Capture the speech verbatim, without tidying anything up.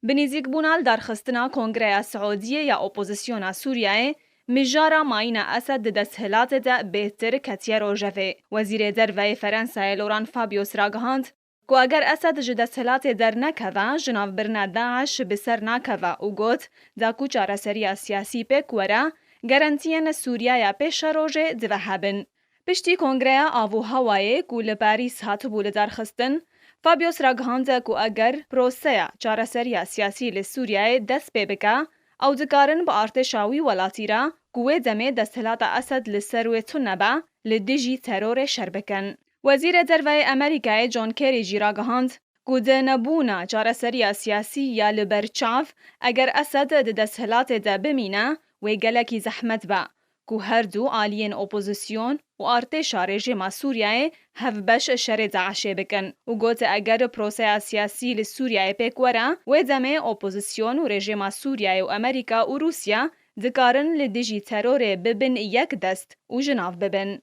Bi nîzîkbûna li darxistina Kongreya Siûdiyê ya Opozisyona Sûriyeyê, mijara mayîna Esed di desthilatê de bêhtir ketiye rojevê. Wezîrê Derve yê Ferensayê Laurent Fabius ragihand ku eger Esed ji desthilatê dernekeve, jinavbirina DAIŞ bi ser nakeve û got, da ku çareseriya siyasî pêk were, garantiyên Sûriyeyê pêşerojê di ve hebin. Piştî Kongreya Avûhewayê ku li Parîs hatibû lidarxistin, Fabius ragihand ku eger proseya çareseriya siyasî li Sûriyeyê dest pê bike, ew dikarin bi artêşa wî welatî re ku wê demê desthilata Esed li ser wê tune be, li dijî terorê şer bikin. Wezîrê Derve yê Amerîkayê John Kerry jî ragihand ku di nebûna çareseriya siyasî ya li ber çav, eger Esed di desthilatê de bimîne, wê gelekî zehmet be ku her du aliyên opozîsyon û artêşa rejîma Sûriyeyê hevbeş şerê DAIŞê bikin û got, eger proseya siyasî li Sûriyeyê pêk were, wê demê opozîsyon û rejîma Sûriyeyê û Amerîka û Rûsya dikarin li dijî terorê bibin yek dest û ji nav bibin.